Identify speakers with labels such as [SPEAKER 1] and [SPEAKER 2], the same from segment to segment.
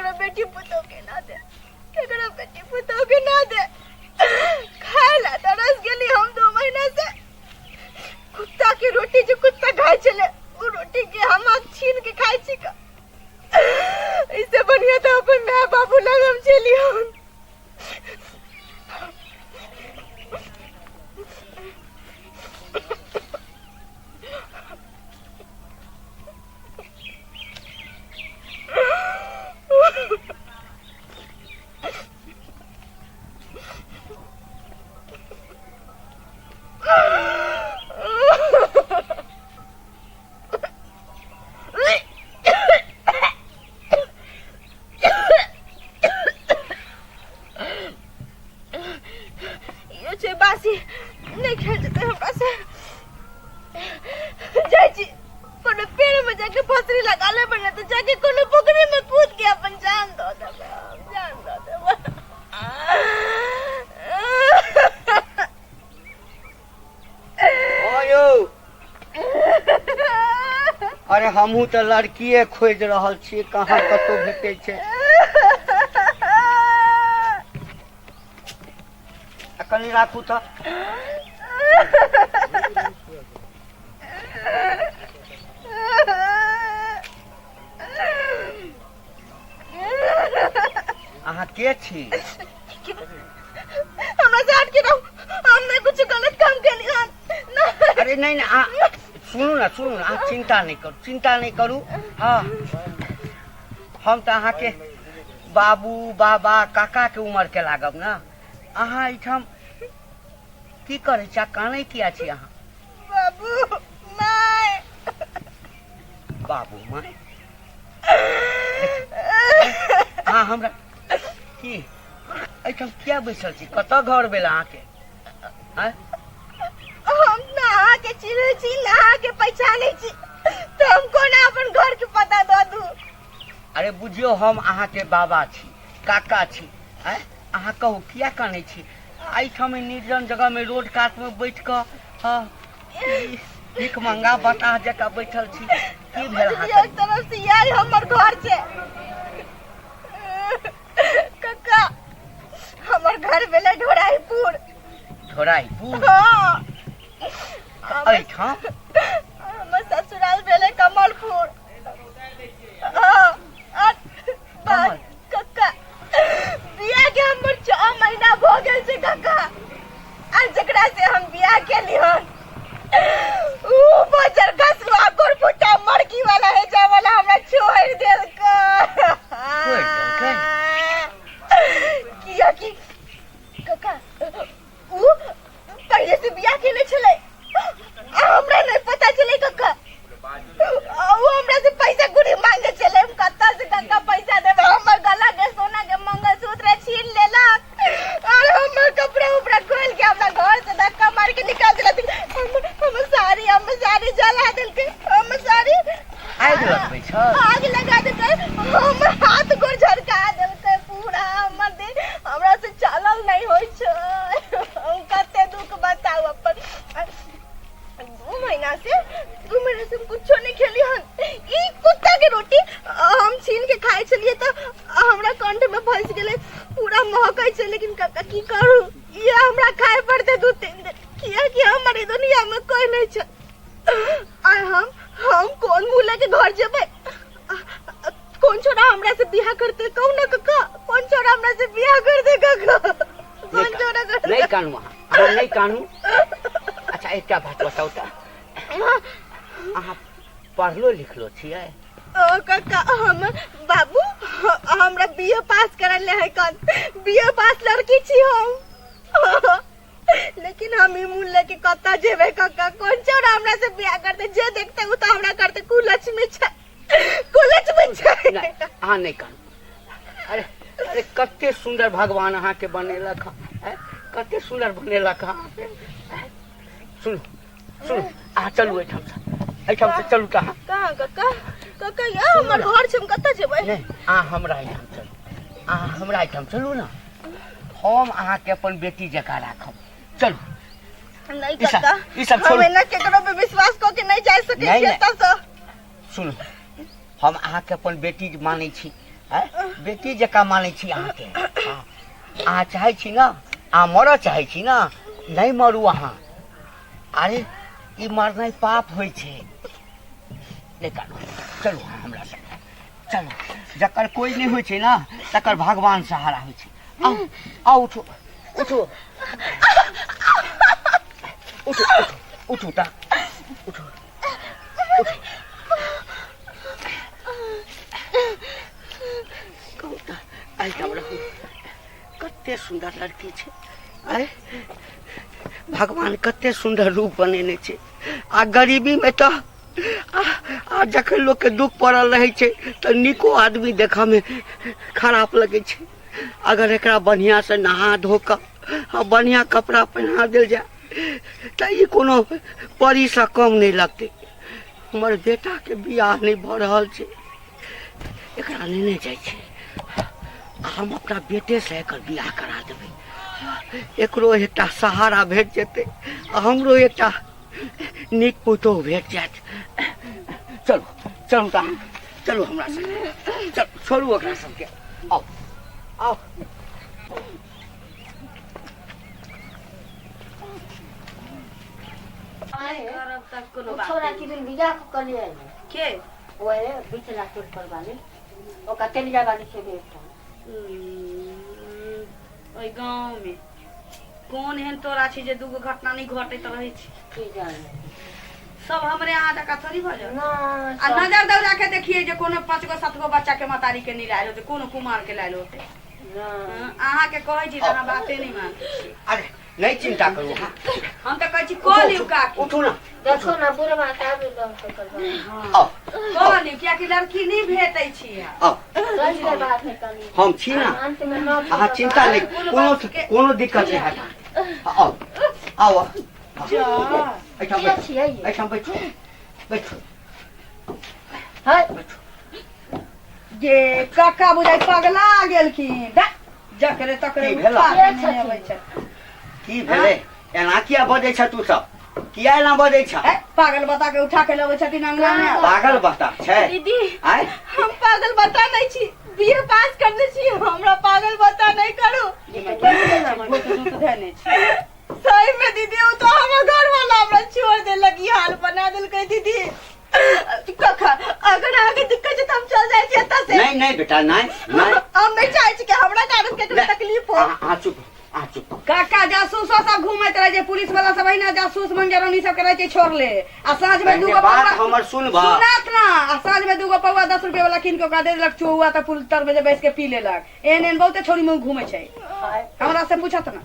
[SPEAKER 1] केकरो बेटी पुतोह के ना दे, केकरो बेटी पुतोह के ना दे। खाय ला तरस गेली हम 2 महीना से। कुत्ता के रोटी जे कुत्ता खाय छले ओ रोटी के हम आग छीन के खाय छी का। इससे बढ़िया तो अपन माय बाबू लग हम चली हम। यो छै बासी नहि खेल जेतै हमरा से। जाइ छी कोनो पेड़ में जाके फसरी लगा लेबै, नहि तऽ जाके कोनो पोखरि में कूद के अपन जान दऽ देबै, जान दऽ देबै।
[SPEAKER 2] ओ यौ, अरे हमहूँ तऽ लड़किए खोजि रहल छी, कहाँ कतहु भेटै छै। आ कनि राखू तऽ। अहाँ के छी?
[SPEAKER 1] हमरा से हट के रहू, हम नहीं कुछ गलत काम केली हन। ना।
[SPEAKER 2] अरे नहीं नहीं, अहाँ सुनू ना, सुनू ना, अहाँ चिंता नहीं करू, चिंता नहीं करू। हाँ, हम तऽ अहाँके बाबू बाबा काका के उम्र के लागब ना। अहाँ एहिठाम की करै छी? कानै किया छी अहाँ?
[SPEAKER 1] बाबू माय।
[SPEAKER 2] बाबू माय? अहाँ हमरा की एहिठाम किया बैसल छी? कतऽ घर भेल अहाँके? आँय?
[SPEAKER 1] हम ना अहाँके चिन्है छी ना अहाँके पहचानै छी, तऽ हम कोना अपन घर के पता दऽ दू?
[SPEAKER 2] अरे बुझियौ हम अहाँके बाबा छी, काका छी। आँय, अहाँ कहू किया कानै छी एहिठाम निर्जन जगहमे रोड कातमे बैठ कऽ? हँ, ई भीख मंगा बताह जकाँ बैठल छी, की भेल अहाँके?
[SPEAKER 1] एक तरफ से यही हमर घर छै काका, हमर घर भेलै ढोराईपुर।
[SPEAKER 2] ढोराईपुर?
[SPEAKER 1] हाँ।
[SPEAKER 2] एहिठाम
[SPEAKER 1] हमर ससुराल भेलै कमलपुर। हाँ, आ-
[SPEAKER 2] कमल।
[SPEAKER 1] काका, बियाह के हमर 6 महीना भऽ गेल छै काका, आ जकरा से हम बियाह केली हन ऊ बजर घसुआ गोरफुटा मरकी वाला हेजा वाला हमरा छोड़ि देलकै।
[SPEAKER 2] छोड़ि देलकै?
[SPEAKER 1] किया कि काका ऊ पहिले से बियाह केने छलै आ हमरा नहि पता छलै काका। आ ऊ हमरा से पैसा गुड़ी मांगे छलै, हम कतऽ से काका पैसा देबै? हमर गला के सोना के मंगलसूत्र छीन लेलक और हमर कपड़ा उपड़ा खोल के हमरा घर से धक्का मार के निकाल देलक। हमर साड़ी, हमर साड़ी जला देलकै, हमर साड़ी।
[SPEAKER 2] आगि लगबै छल?
[SPEAKER 1] आग लगा देलकै, हमर हाथ गोर झरका देलकै पूरा हमर देह, हमरा से चलल नहि होइ छै। हम कते दुख बताउ अपन। 2 महीना से, 2 महीना से हम कुछो नहीं खेली हन। ई कुत्ता के रोटी हम छीन के खाए छलिए तऽ हमरा कंठ में फंस गेलै, पूरा महकै छै। लेकिन काका की करू, ये हमरा खाए पड़तै 2-3 दिन, किया कि हमर ई दुनिया में कोई नहीं छै। आ हम कोन मुँह लेके घर जेबै? कौन छोरा हमरा से बियाह करते कहू ना काका? कौन छोरा हमरा से बियाह करते काका? कौन छोरा करते?
[SPEAKER 2] नहीं कानू अहाँ, अहाँ नहीं कानू। अच्छा एकटा बात बताउ तऽ, अहाँ पढ़लो लिखलो छियै?
[SPEAKER 1] ओ काका, हम बाबू हमरा बीए पास करल है कन, बीए पास लड़की छी हम, लेकिन हम ई मुँह लेके कतऽ जेबै काका? कौन छोरा हमरा से बियाह करते? जे देखते उ तऽ हमरा करते कुलक्ष्मी छै, कुलक्ष्मी छै।
[SPEAKER 2] नहि, अहाँ नहीं कानू। अरे अरे कते सुंदर भगवान अहाँके बनेलक हँ, आँय? कते सुंदर बनेलक हँ अहाँके, आँय? सुनू सुनू, अहाँ चलू एहिठामसँ, एहिठामसँ चलू तऽ अहाँ।
[SPEAKER 1] कहाँ काका? काका या हमर घर छै, हम कतऽ जेबै?
[SPEAKER 2] नहि, अहाँ हमरा एहिठाम चलू, अहाँ हमरा एहिठाम चलू ने, हम अहाँके अपन बेटी जकाँ राखब। चलू।
[SPEAKER 1] नहीं
[SPEAKER 2] ई सब-
[SPEAKER 1] काका,
[SPEAKER 2] ई सब
[SPEAKER 1] हम
[SPEAKER 2] छोड़ू।
[SPEAKER 1] एना केकरो पे विश्वास कऽ के नहीं जा सकै
[SPEAKER 2] नहीं,
[SPEAKER 1] छियै
[SPEAKER 2] नहीं।
[SPEAKER 1] एतऽ सँ।
[SPEAKER 2] सुनू, हम अहाँके अपन बेटी मानै छी, आँय? बेटी जकाँ मानै छी अहाँके। हँ, अहाँ चाहै छी ने, अहाँ मरऽ चाहै छी ने? नहि मरू अहाँ। अरे ई मरनाइ पाप होइ छै। नहि कानू, चलू अहाँ हमरा संगे चलू। जकर कोइ नहि होइ छै ने तकर भगवान सहारा होइ छै। आउ आउ, उठू उठू उठू उठू उठू तऽ उठू उठू। कहू तऽ एहिठाम रहू। कते सुन्दर लड़की छै। आँय, भगवान कते सुन्दर रूप बनेने छै। आ गरीबीमे तऽ आ आ जखन लोकके दुख पड़ल रहै छै तऽ नीको आदमी देखऽमे खराब लगै छै। अगर एकरा बढ़िआँसँ नहा धो कऽ आ बढ़िआँ कपड़ा पहिना देल जाय तऽ ई कोनो परीसँ कम नहि लगतै। हमर बेटाके बियाह नहि भऽ रहल छै, एकरा नेने जाइ छै आ हम अपना बेटेसँ एकर बियाह करा देबै। एकरो एकटा सहारा भेट जेतै आ हमरो एकटा नीक पुतोहु भेट जायत। चलू चलू तऽ चलू हमरा संगे चलू, छोड़ू ओकरा सबके। आउ आउ।
[SPEAKER 3] करब तऽ कोनो बात
[SPEAKER 4] छोरा की दिन बियाह कऽ लिए
[SPEAKER 3] के
[SPEAKER 4] ओहे बिचला टोल पर वाली ओकरा तेलिया वाली के बेटा।
[SPEAKER 3] ओहि गाँव में कोन एहन तोरा छै जे दूगो घटना नहि घटैत रहै छै?
[SPEAKER 4] की जाने,
[SPEAKER 3] सब हमरे अहाँ जकाँ थोड़ी भऽ जायत।
[SPEAKER 4] नहि
[SPEAKER 3] आ नजर दौड़ा के देखिए जे कोनो 5 गो 7 गो बच्चा के महतारी के नहि लायल होते, कोनो कुमार के लायल होते।
[SPEAKER 4] नहि।
[SPEAKER 3] अहाँ के कहै छी तऽ अहाँ बाते नहि मानै छी।
[SPEAKER 2] अरे नहि चिन्ता करू अहाँ।
[SPEAKER 3] हम तऽ कहै छी कऽ लियौ काकी।
[SPEAKER 2] उठू ने।
[SPEAKER 4] देखो ना बुढ़वा के आबि दो तो करबा।
[SPEAKER 2] आउ
[SPEAKER 3] कऽ लियौ, कियाकि लड़की नहि भेटै छी।
[SPEAKER 2] आउ,
[SPEAKER 4] सही के बात है कनी।
[SPEAKER 2] हम छी ने,
[SPEAKER 4] अंत में नौ
[SPEAKER 2] अहाँ चिन्ता नहि, कोनो कोनो दिक्कत नहि हैत। आउ आउ, एहिठाम
[SPEAKER 4] के
[SPEAKER 2] बैठू,
[SPEAKER 4] छियै?
[SPEAKER 2] एहिठाम बैठू बैठू
[SPEAKER 4] है
[SPEAKER 2] बैठू।
[SPEAKER 3] जे काका बुझाइ पगला गेलखिन दा, जकरे तकरे
[SPEAKER 2] की भेल?
[SPEAKER 3] उठा के
[SPEAKER 4] के
[SPEAKER 3] नेने अबै
[SPEAKER 4] छथिन?
[SPEAKER 3] छथिन।
[SPEAKER 2] की भेलै? एना किया बजै छ तू सब? किया एना बजै छ?
[SPEAKER 3] ए, पागल बता के उठा के लबै छथिन अंगना में।
[SPEAKER 2] पागल बता छै?
[SPEAKER 1] दीदी,
[SPEAKER 2] आँय,
[SPEAKER 1] हम पागल बता नहीं छी, बीए पास करने छी, हमरा पागल बता नहीं करू।
[SPEAKER 3] भूत दूत धेने छी।
[SPEAKER 1] सही में दीदी, वो तो हमर घर वाला हमरा छोड़ देलक, ई हाल बना देलकै दीदी। कखा अगर अहाँके दिक्कत छै तऽ हम चल जाइ छी एतऽ से।
[SPEAKER 2] नहीं नहीं बेटा, नहीं नहीं,
[SPEAKER 1] हम नहीं चाहै छी कि हमरा कारण केकरो
[SPEAKER 2] नहि।
[SPEAKER 1] तकलीफ हो।
[SPEAKER 2] अहाँ अहाँ चुप, अहाँ चुप।
[SPEAKER 3] काका जासूसो सब घूमैत रहे छै, पुलिस वाला सब अहिना जासूस मंजरौनी सब के रहे छै छोड़ले। आ साँझ में
[SPEAKER 2] पहिने
[SPEAKER 3] दूगो
[SPEAKER 2] बात
[SPEAKER 3] पौआ
[SPEAKER 2] हमर सुनबह।
[SPEAKER 3] सुनत ना, आ साँझ में दूगो पौआ 10 रुपया वाला कीन के ओकरा दे देलक चौआ, तऽ पुल तर में जे बैस के पी लेलक। एहन एहन बहुते छोरी मुँह घूमै छै। हमरा से पूछत ना।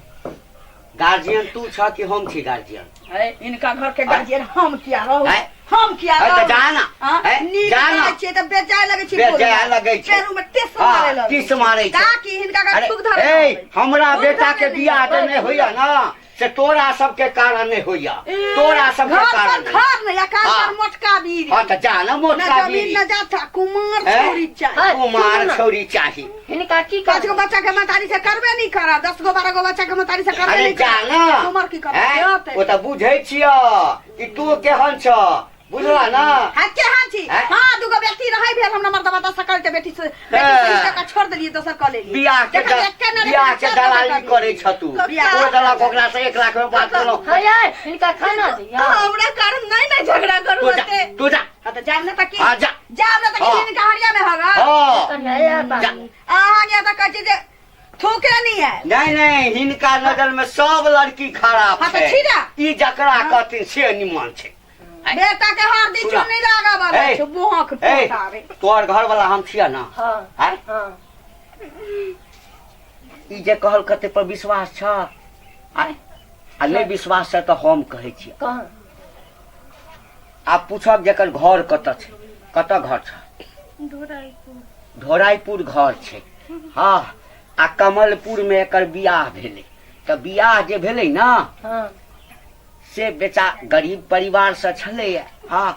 [SPEAKER 2] गार्जियन तू छ कि हम छी गार्जियन?
[SPEAKER 3] अरे इनका घर के गार्जियन हम किया रहू?
[SPEAKER 2] आँय?
[SPEAKER 3] हम किया
[SPEAKER 2] आँय, तऽ
[SPEAKER 3] रहू?
[SPEAKER 2] जा ना।
[SPEAKER 3] हाँ?
[SPEAKER 2] आँय,
[SPEAKER 3] नीक
[SPEAKER 2] जा ना।
[SPEAKER 3] लगै छियै तऽ बेजाय लगै छै।
[SPEAKER 2] बेजाय लगै छै।
[SPEAKER 3] पेरू में टिस
[SPEAKER 2] हाँ,
[SPEAKER 3] मारे लगै
[SPEAKER 2] टिस मारै छै।
[SPEAKER 3] ताकि हिनका घर
[SPEAKER 2] अरे
[SPEAKER 3] थूक धरे
[SPEAKER 2] ए,
[SPEAKER 3] लगै।
[SPEAKER 2] हमरा
[SPEAKER 3] थूक
[SPEAKER 2] बेटा
[SPEAKER 3] धरे
[SPEAKER 2] के
[SPEAKER 3] नहि
[SPEAKER 2] बियाह जे
[SPEAKER 3] लगै।
[SPEAKER 2] नहि होइया ना से तोरा सबके कारण नहि होइया, तोरा सबके
[SPEAKER 3] घर पर
[SPEAKER 2] कारण नहि।
[SPEAKER 3] घर नहि, अकाल
[SPEAKER 2] हाँ।
[SPEAKER 3] पर मोटका बीड़ी।
[SPEAKER 2] हाँ तऽ जा ना
[SPEAKER 3] न
[SPEAKER 2] मोटका
[SPEAKER 3] जमीन
[SPEAKER 2] बीड़ी।
[SPEAKER 3] न जात, कुमार
[SPEAKER 2] हैं?
[SPEAKER 3] छोरी चाही।
[SPEAKER 4] है,
[SPEAKER 2] कुमार
[SPEAKER 4] सुनू ना।
[SPEAKER 2] छौरी चाही।
[SPEAKER 4] हिनका की
[SPEAKER 3] 5 गो
[SPEAKER 4] करबै?
[SPEAKER 3] बच्चा के महतारी से करबे नहीं करा, 10 गो 12 गो बच्चा के महतारी से करबे
[SPEAKER 2] अरे
[SPEAKER 3] नहीं
[SPEAKER 2] जा
[SPEAKER 3] करा।
[SPEAKER 2] ना।
[SPEAKER 3] कुमार की करबै?
[SPEAKER 2] हैं?
[SPEAKER 3] जाते।
[SPEAKER 2] ओ तऽ बुझै छिय कि तू केहन छ, बुझला ना?
[SPEAKER 3] हाँ, केहन छी?
[SPEAKER 2] हैं?
[SPEAKER 3] हाँ, दूगो बेटी रहै भेल हमरा मर्दबा दस सकल के बेटी से, बेटी से
[SPEAKER 2] हैं।
[SPEAKER 3] टका छोड़ देलियै, दोसर कऽ लेलियै।
[SPEAKER 2] बियाह के
[SPEAKER 3] देखा, एके ना
[SPEAKER 2] बियाह के
[SPEAKER 3] चार टका
[SPEAKER 2] दलाली
[SPEAKER 3] कऽ
[SPEAKER 2] करै छ तू।
[SPEAKER 3] बियाह
[SPEAKER 2] ओ दलाल ओकरा से 1 लाख में बात केलहुँ।
[SPEAKER 4] है है, हिनका खाना दिया।
[SPEAKER 1] हमरा कारण नहीं ना झगड़ा करू
[SPEAKER 2] तू जा,
[SPEAKER 1] होते।
[SPEAKER 2] तू जा।
[SPEAKER 3] हाँ, तऽ जायब ना तऽ की?
[SPEAKER 2] हाँ, जा।
[SPEAKER 3] जायब ना तऽ की
[SPEAKER 2] हाँ।
[SPEAKER 3] हिनका हरिया में हगा?
[SPEAKER 2] हाँ।
[SPEAKER 4] कन्या है
[SPEAKER 2] जा।
[SPEAKER 4] बाबू।
[SPEAKER 3] अहाँ के तऽ कहै छी जे थूके नहीं है।
[SPEAKER 2] नहीं नहीं, हिनका नजर में सब लड़की खराब
[SPEAKER 3] हाँ, तऽ
[SPEAKER 2] छै।
[SPEAKER 3] छी जा।
[SPEAKER 2] ई जकरा कहथिन से निमन छै।
[SPEAKER 3] बेटा के हरदी
[SPEAKER 2] सुना।
[SPEAKER 3] चुन्नी लागा वाला
[SPEAKER 2] ए,
[SPEAKER 3] छै, मुँहक
[SPEAKER 2] ए,
[SPEAKER 3] पोतारे।
[SPEAKER 2] तोहर घर वाला हम छियै ना?
[SPEAKER 4] हाँ।
[SPEAKER 2] आँय?
[SPEAKER 4] हाँ।
[SPEAKER 2] ई जे कहल कते पर विश्वास छ? आँय? आ नहि विश्वास छ तऽ हम कहै छियै।
[SPEAKER 4] कहाँ?
[SPEAKER 2] आब पूछब जेकर घर कतऽ छै? कतऽ घर छ? ढोराईपुर घर छै। हाँ, आ कमलपुर में एकर बियाह भेलै। तऽ बियाह जे भेलै ना,
[SPEAKER 4] हाँ।
[SPEAKER 2] से बेचा गरीब परिवार से छलैया। हाँ,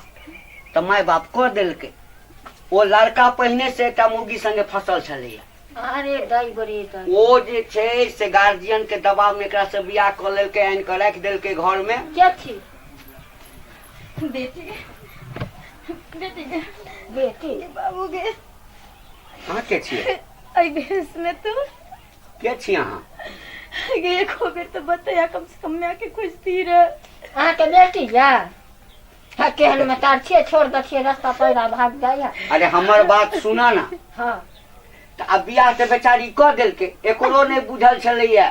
[SPEAKER 2] तऽ माय बाप कऽ देलकै। ओ लड़का पहिने से एकटा मौगी संगे फसल छलैया।
[SPEAKER 4] अरे दाई बड़ी दाई।
[SPEAKER 2] ओ जे छै से गार्जियन के दबाव में एकरा से बियाह कऽ लेलकै, आनि कऽ राखि देलकै घर में।
[SPEAKER 4] के छी?
[SPEAKER 1] बेटी, बेटी के
[SPEAKER 4] बेटी
[SPEAKER 1] बाबू के।
[SPEAKER 2] अहाँ के छियै?
[SPEAKER 1] एहि भेष में तू
[SPEAKER 2] के छी अहाँ?
[SPEAKER 1] गे एको बेर तऽ बतैया, कम से कम माय के खोजती रहे।
[SPEAKER 4] अहाँके बेटी या हाँ, केहन में तार छियै, छोड़ दै छियै रास्ता पैरा भाग जाइया।
[SPEAKER 2] अरे हमर बात सुना ना।
[SPEAKER 4] हाँ।
[SPEAKER 2] तऽ आब बियाह तऽ बेचारी कऽ देलकै, एकरो नहि बुझल छलैया,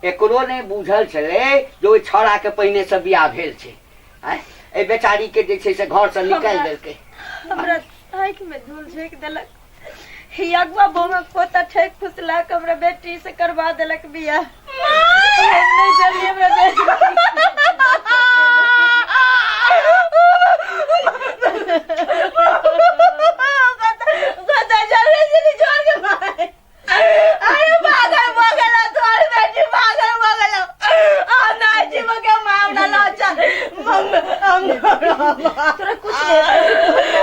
[SPEAKER 2] एकरो नहि बुझल छलै जे ओहि छौड़ाके पहिने से बियाह भेल छै। आँय, एहि बेचारी के जे छै से घर से निकालि देलकै।
[SPEAKER 1] हमरा आँखि में धूल झोंकि देलक। ही अगुआ बौआ पोता ठेक फुसला के हमरा बेटी से करवा देलक बियाह। नहीं जल्दी हमरा बेटी।
[SPEAKER 3] अरे पागल भऽ गेलौ तोहर बेटी, पागल भऽ गेलौ। हम नहि जीव के मामला लऽ चल।
[SPEAKER 1] तोरा कुछ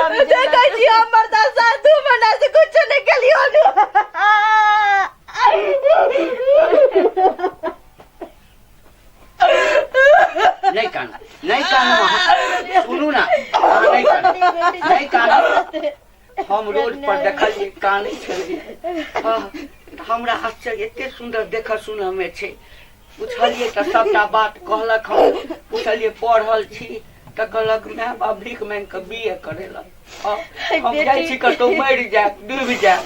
[SPEAKER 1] नहीं
[SPEAKER 3] देखै छी, हमर दशा 2 महीना से कुछ नहि केलियौ।
[SPEAKER 2] नहि कानू, नहि कानू अहाँ, सुनू ना, अहाँ नहि कानू, नहि कानू। हम रोड पर देखलियै कानै छलै। हाँ, हमरा आश्चर्य, एते सुन्दर देखऽ सुनऽ मे छै। पुछलियै तऽ सबटा बात कहलक। हम पुछलियै पढ़ल छी तऽ कहलक माय बाप भीख मांगि कऽ बी ए करेलक। हाँ, हम जाइ छी कतहु मरि जायब, डूबि जायब।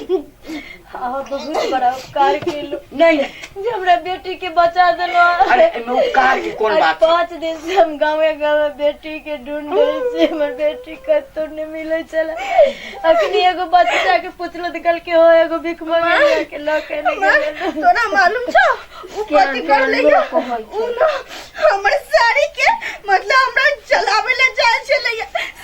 [SPEAKER 1] अहाँ बहुत बड़ा उपकार केलहुँ
[SPEAKER 2] नहि
[SPEAKER 1] जे हमरा बेटी के बचा देलहुँ।
[SPEAKER 2] अरे एहिमे उपकार के कोन
[SPEAKER 1] आज
[SPEAKER 2] बात छै?
[SPEAKER 1] 5 दिन से हम गाँवे गाँवे बेटी के ढूंढ रहल छी, हमर बेटी कतौ नहि मिलै छलै। अखनी एगो बच्चा के पुछलहुँ तऽ कहलकै हो एगो भीख मंगैया के लऽ के नहि गेलै।
[SPEAKER 3] तोरा मालूम छौ उ
[SPEAKER 4] केहन
[SPEAKER 3] कथी
[SPEAKER 4] केहन
[SPEAKER 3] करले?
[SPEAKER 4] लोक होइ
[SPEAKER 3] उ
[SPEAKER 4] छै।
[SPEAKER 3] ना हमर साड़ी के मतलब हमरा चलावे ले जाइ छलै,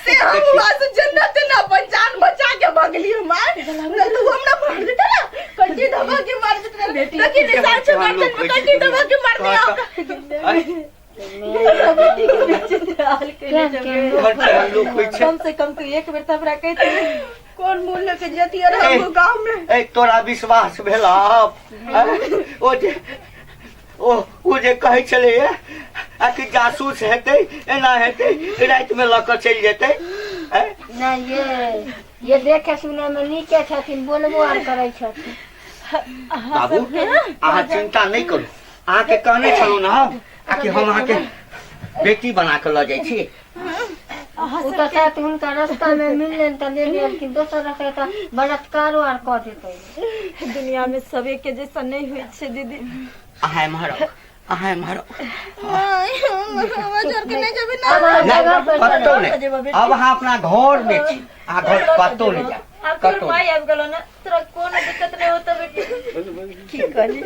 [SPEAKER 3] से हम
[SPEAKER 2] देखियौ।
[SPEAKER 3] वहाँ से जन्नत ना अपन जान बचा के भगली मार, नहीं तो वो हमरा मार देता ना, कंटी दबा के मार देता। लेकिन निशान से
[SPEAKER 2] केहन लोक
[SPEAKER 3] गर्दन में
[SPEAKER 2] होइ छै
[SPEAKER 3] कंटी दबा के मार दिया
[SPEAKER 2] दुनिया।
[SPEAKER 3] हमरा।
[SPEAKER 2] अरे,
[SPEAKER 1] हमरा बेटी के बेचैत हाल केने
[SPEAKER 4] केहन
[SPEAKER 1] जब
[SPEAKER 4] केहन
[SPEAKER 1] गए।
[SPEAKER 4] लोक
[SPEAKER 2] केहन केहन लोक होइ छै।
[SPEAKER 1] कम से कम तू एक बेर तऽ हमरा कहिती।
[SPEAKER 3] कौन मुँह लेके जतियै रहे हम गाँव में?
[SPEAKER 2] ए तोरा विश्वास भेल आब? ओ जे ओ जे कहै छलैया आ कि जासूस हेतै, एना हेतै, रातिमे लऽ कऽ चलि जेतै। आँय?
[SPEAKER 4] नहि, ये देखे सुने में नीके छथिन, बोलबो आर करै छथिन।
[SPEAKER 2] बाबू, अहाँ चिंता नहि करू। अहाँके कहने छलहुँ ने हम आ कि हम अहाँके बेटी बना कऽ लऽ जाइ छी।
[SPEAKER 4] ओ तऽ शायद हुनका रास्ता में मिललनि तऽ ले गेलखिन, दोसर रास्ता तऽ बलात्कारो आर कऽ देतै।
[SPEAKER 1] दुनिया में सब एके जैसा नहीं होइ छै दीदी।
[SPEAKER 2] अहाँ एम्हर आउ, अहाँ एम्हर आउ।
[SPEAKER 3] हमरा छोड़ के नहीं जेबी ना।
[SPEAKER 4] आब अहाँ
[SPEAKER 2] नहि,
[SPEAKER 4] जगह पर
[SPEAKER 2] कतहु
[SPEAKER 4] चलू।
[SPEAKER 2] नहि। आब अहाँ अपना घर मे छी, अहाँ घर कतहु नहि जायब,
[SPEAKER 1] आब तोहर
[SPEAKER 2] कतहु
[SPEAKER 1] माय
[SPEAKER 2] नहि।
[SPEAKER 1] आबि गेलो ने, तोरा कोनो दिक्कत नहीं होतो बेटी। की कहली?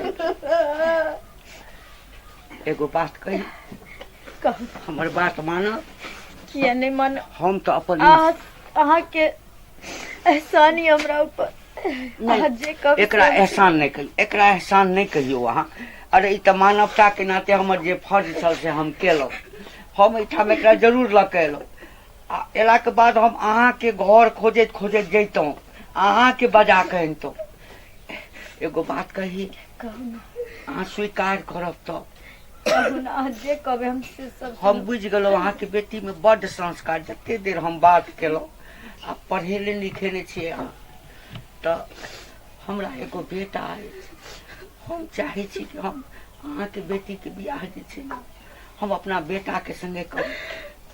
[SPEAKER 2] एगो बात कही?
[SPEAKER 1] कहू।
[SPEAKER 2] हमर बात मानब?
[SPEAKER 1] किया नहीं मन।
[SPEAKER 2] हम तऽ अपन
[SPEAKER 1] अहाँ के एहसान ही हमरा ऊपर, अहाँ जे कहब
[SPEAKER 2] एकरा
[SPEAKER 1] से।
[SPEAKER 2] एहसान नहि कहियौ, एकरा एहसान नहि कहियौ अहाँ। अरे ई तऽ मानवता के नाते हमर जे फर्ज छल से हम केलहुँ। हम एहिठाम एकरा जरूर लऽ कऽ एलहुँ आ एलाके बाद हम अहाँके घर खोजैत खोजैत जैतहुँ, अहाँके बजा कऽ अनितहुँ। एगो बात कही?
[SPEAKER 1] कहू ना।
[SPEAKER 2] अहाँ स्वीकार करब तऽ?
[SPEAKER 1] कहू ना, अहाँ जे कहबै हम से सब।
[SPEAKER 2] हम बुझि गेलहुँ अहाँके बेटीमे बड्ड संस्कार। जते देर हम बात केलहुँ आ पढ़ेले लिखेने छियै अहाँ तऽ। हमरा एगो बेटा अछि, हम चाहै छी कि हम अहाँके बेटीके बियाह जे छै ने हम अपना बेटाके संगे करी।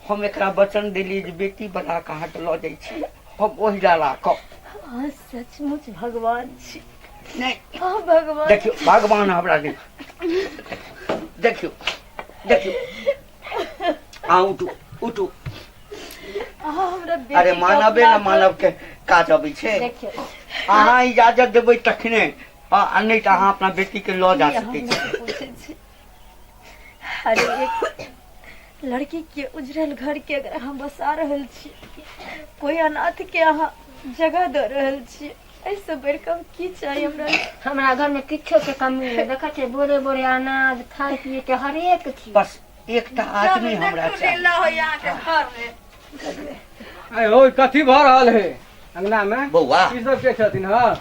[SPEAKER 2] हम एकरा वचन देलियै जे बेटी बना कऽ अहाँके लऽ जाइ छी, हम ओहि लए राखब।
[SPEAKER 1] अहाँ सचमुच भगवान छी।
[SPEAKER 2] नहि।
[SPEAKER 1] अहाँ भगवान।
[SPEAKER 2] देखियौ, भगवान हमरा नहि। देखियौ, देखियौ, अहाँ उठू, उठू।
[SPEAKER 1] अहाँ हमरा बेटी
[SPEAKER 2] अरे
[SPEAKER 1] के
[SPEAKER 2] मानवे
[SPEAKER 1] अपना
[SPEAKER 2] ने मानव के काज अबै छै।
[SPEAKER 4] देखियौ।
[SPEAKER 2] अहाँ इजाजत देबै तखने आ नहि तऽ अहाँ अपना बेटी के लऽ जा
[SPEAKER 1] ई
[SPEAKER 2] सकै
[SPEAKER 1] हम
[SPEAKER 2] छी।
[SPEAKER 1] नहि पूछै छी। अरे एक लड़की के उजरल घर के अगर अहाँ बसा रहल छी, कोई अनाथ के अहाँ जगह दऽ रहल छी, एहिसँ बढ़ि कऽ की चाही हमरा?
[SPEAKER 4] हमरा घर में किछो के कमी नहि देखै छियै, बोरे बोरे अनाज, खाय पिए के हरेक चीज।
[SPEAKER 2] बस एकटा आदमी हमरा चाही।
[SPEAKER 5] आइ हो, कथी भऽ रहल है अंगना में?
[SPEAKER 2] बौआ।
[SPEAKER 5] ई सब के छथिन? हँ।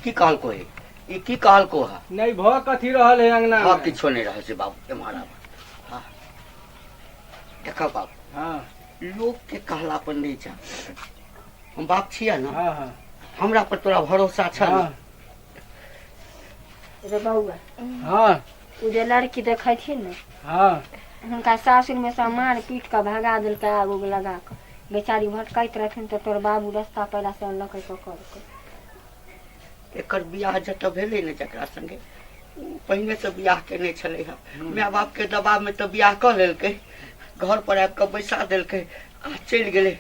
[SPEAKER 2] की कहलको हे? ई की कहलको है?
[SPEAKER 5] नहि, भऽ कथी रहल है अंगना
[SPEAKER 2] हँ
[SPEAKER 5] में?
[SPEAKER 2] किछो नहि रहल छै बाबू, एम्हर आब। हँ, देखऽ बाबू।
[SPEAKER 5] हँ।
[SPEAKER 2] लोक के कहला पर नहीं जा। हम बाप छियै ना?
[SPEAKER 5] हाँ हाँ।
[SPEAKER 2] हमरा पर तोरा भरोसा छ ना?
[SPEAKER 5] हाँ।
[SPEAKER 4] रे बौआ।
[SPEAKER 5] हाँ।
[SPEAKER 4] उ जे लड़की देखै छी ने,
[SPEAKER 5] हाँ,
[SPEAKER 4] हुनका सासुर में सब मार पीट कऽ भगा देलकै आग उग लगा कऽ। बेचारी भटकैत रहथिन तऽ तोर बाबू रस्ता पैरा से अनलकै पकड़ कऽ।
[SPEAKER 2] एकर बियाह जतऽ भेलै ने जकरा संगे, ओ पहिने से बियाह केने छलै हँ। माय बाप के दबाव में तऽ बियाह कऽ लेलकै, घर पर आबि कऽ बैसा देलकै आ चलि गेलै।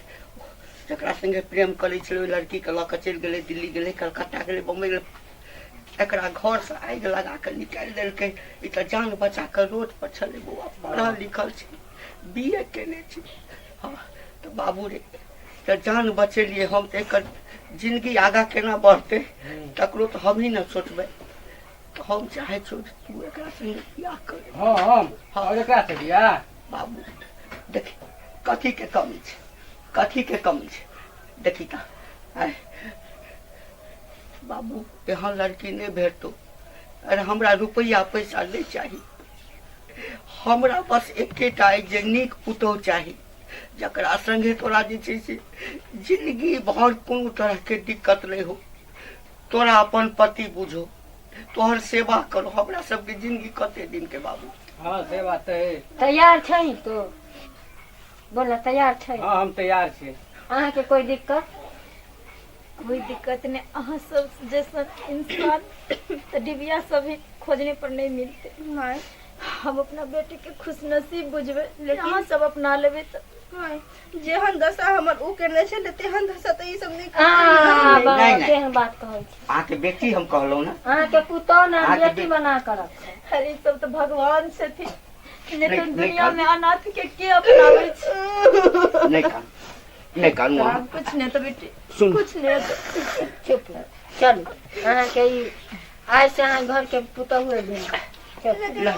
[SPEAKER 2] जकरा संगे प्रेम करै छलै ओहि लड़की के लऽ कऽ चलि गेलै, दिल्ली गेलै, कलकत्ता गेलै, बम्बई गेलै। एकरा घर से आगि लगा कऽ निकालि देलकै। ई तऽ जान बचा कऽ रोड पर छलै। बौआ पढ़ल लिखल छै, बी ए केने छै। हँ तऽ बाबू रे, तऽ जान बचेलियै हम, तऽ एकर जिंदगी आगाँ केना बढ़तै तकरो तऽ हमही ने सोचबै। तऽ हम चाहै छियौ जे तू एकरा संगे बियाह कर।
[SPEAKER 5] हाँ, हम?
[SPEAKER 2] हाँ।
[SPEAKER 5] और एकरा से बियाह?
[SPEAKER 2] बाबू देखी कथी के कमी छै, कथी के कमी छै? देखी तऽ आँय बाबू, एहन लड़की नहि भेटतौ। अरे हमरा रुपैआ पैसा नहि चाही, हमरा बस एकेटा अछि जे नीक पुतोहु चाही, जकरा संगे तोरा जे छै से जिंदगी भर कोनो तरहके दिक्कत नहि हो, तोरा अपन पति बुझो, तोहर सेवा करो। हमरा सबके जिंदगी कते दिन के बाबू?
[SPEAKER 5] हाँ से बात तऽ है।
[SPEAKER 4] तैयार छै तो बोल, तैयार छै?
[SPEAKER 5] हाँ, हम तैयार छी।
[SPEAKER 4] अहाँके कोइ दिक्कत?
[SPEAKER 1] कोई दिक्कत नहीं। अहाँ सब जैसा इंसान तो डिबिया सब ही खोजने पर नहीं मिलते। हम अपना बेटी के खुशनसीब बुझबे, लेकिन अहाँ सब अपना लेबे तऽ
[SPEAKER 3] जेहन दशा हमर उ केने छलै तेहन दशा तऽ ई सब नहि
[SPEAKER 4] आ
[SPEAKER 2] नहि,
[SPEAKER 4] बाबा
[SPEAKER 2] नहि।
[SPEAKER 4] केहन बात कहै छी?
[SPEAKER 2] अहाँके बेटी हम कहलहुँ ने।
[SPEAKER 4] अहाँके पुतोह ने
[SPEAKER 2] अहाँके
[SPEAKER 4] बेटी बना कऽ रखब।
[SPEAKER 1] अरे ई सब तऽ भगवान छथिन, नहि
[SPEAKER 2] नहीं,
[SPEAKER 1] तऽ
[SPEAKER 2] नहीं
[SPEAKER 1] दुनिया
[SPEAKER 2] कानू।
[SPEAKER 1] में अनाथ के के अपनाबै छै?
[SPEAKER 2] नहि कानू, नहि कानू अहाँ।
[SPEAKER 1] कुछ नहीं तो बेटी,
[SPEAKER 2] सुनू।
[SPEAKER 1] कुछ नहीं तो।
[SPEAKER 4] चुप चलू, अहाँके ई आइ से अहाँ घर के पुतोहुए भेल। चलू।
[SPEAKER 2] ल,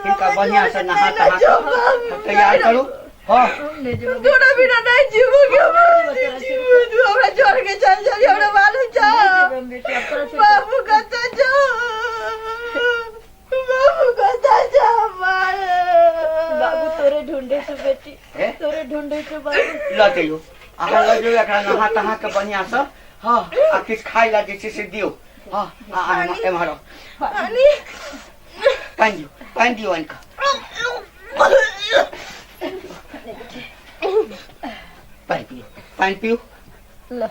[SPEAKER 2] हिनका बढ़िआँ से नहा तहा कऽ तैयार करू। हाँ।
[SPEAKER 1] नहीं जेबै।
[SPEAKER 3] तोरा बिना नहीं जीवो के, जीवो तू हमरा छोड़ के चल जा, हमरा मालूम जा।
[SPEAKER 1] जेबै हम बेटी, आब तोरा छोड़ि कऽ।
[SPEAKER 3] बाबू कतऽ जा, बाबू कतऽ जा हमार?
[SPEAKER 1] बाबू तोरे ढूंढे छौ बेटी।
[SPEAKER 2] हे?
[SPEAKER 1] तोरे ढूंढे छौ बाबू।
[SPEAKER 2] लऽ जइयौ, अहाँ लऽ जइयौ एकरा नहा तहा के बढ़िआँ से। हाँ, आ किछु खाय लए जे छै से दियौ। हाँ, आ एम्हर आउ।
[SPEAKER 3] पानी।
[SPEAKER 2] पानि दियौ, पानि दियौ आनि कऽ। पानि पियू, पानि पियू।
[SPEAKER 1] ल।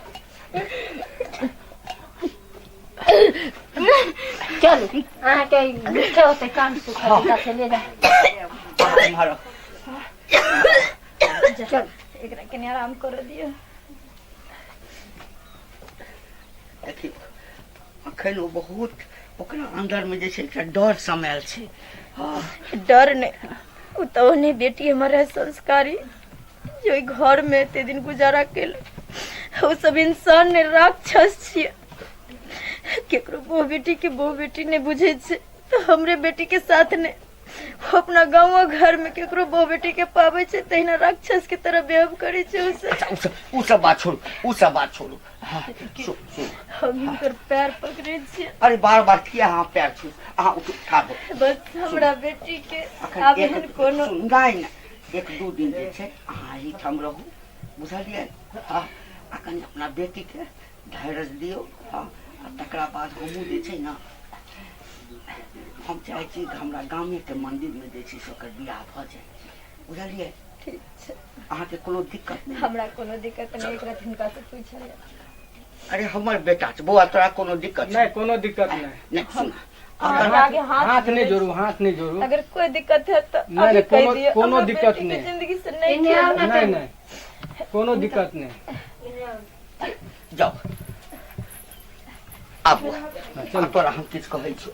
[SPEAKER 4] चलू, अहाँके ई मीठे होतै कान सुखत से ले जा।
[SPEAKER 2] अहाँ एम्हर आउ।
[SPEAKER 4] चलू।
[SPEAKER 1] एकरा कनि आराम करऽ दियौ।
[SPEAKER 2] देखियौ, अखन ओ बहुत ओकरा अन्दरमे जे छै एकटा डर समायल छै। हाँ।
[SPEAKER 1] डर नहीं, उ तऽ ओहने बेटी हमर है संस्कारी जे ओहि घर में एते दिन गुजारा केल। ओ सब इंसान ने राक्षस छियै। केकरो बहु बेटी के बहु बेटी नहि बुझै छै, तऽ हमरे बेटी के साथ ने ओ अपना गाँव घर में केकरो बहु बेटी के पाबै छै तहिना राक्षस के तरह बेहब करै छै ओ सब।
[SPEAKER 2] अच्छा, उ सब बात छोड़ू, उ सब बात छोड़ू। हाँ, सुन सुन।
[SPEAKER 1] हम हिनकर पैर पकड़ै छियै।
[SPEAKER 2] अरे बार बार किया अहाँ पैर छू? अहाँ उठू, ठाढ़ हो।
[SPEAKER 1] बस हमरा बेटी के
[SPEAKER 2] अखन
[SPEAKER 1] आब
[SPEAKER 2] एक
[SPEAKER 1] एहन कोनो
[SPEAKER 2] सुन, नहि नहि, एक दू दिन जे छै अहाँ एहिठाम रहू, बुझलियै? हँ, आ कनि अपना बेटीके धैर्य दियौ। हँ, आ तकरा बाद हमहूँ जे छै ने, हम चाहै छी कि हमरा गामेके मन्दिरमे जे छै से ओकर बियाह भऽ जाय, बुझलियै?
[SPEAKER 1] ठीक छै।
[SPEAKER 2] अहाँके कोनो दिक्कत नहि?
[SPEAKER 1] हमरा कोनो दिक्कत नहि। एकरा हिनका से पूछल जाय।
[SPEAKER 2] अरे हमर बेटा छै। बौआ, तोरा कोनो दिक्कत छै?
[SPEAKER 5] नहि, कोनो दिक्कत नहि।
[SPEAKER 2] नहि, सुन।
[SPEAKER 1] अहाँ
[SPEAKER 2] अगर
[SPEAKER 1] आगे हाथ
[SPEAKER 5] हाथ नहि
[SPEAKER 1] जोड़ै
[SPEAKER 5] जोड़ू, हाथ नहि जोड़ू।
[SPEAKER 1] अगर कोई दिक्कत है तो
[SPEAKER 5] नहीं,
[SPEAKER 1] अभी
[SPEAKER 5] नहीं,
[SPEAKER 1] कह
[SPEAKER 5] कोनो-
[SPEAKER 1] दियो।
[SPEAKER 5] कोनो
[SPEAKER 1] हमरा
[SPEAKER 5] दिक्कत
[SPEAKER 1] बेटी के
[SPEAKER 5] नहीं।
[SPEAKER 1] जिंदगी से नहीं
[SPEAKER 4] एने आउ
[SPEAKER 1] खेलो।
[SPEAKER 4] ने।
[SPEAKER 5] नहि नहि, कोनो दिक्कत नहि।
[SPEAKER 2] जाओ आबू।
[SPEAKER 5] चलू।
[SPEAKER 2] तोरा हम किछु कहै छी।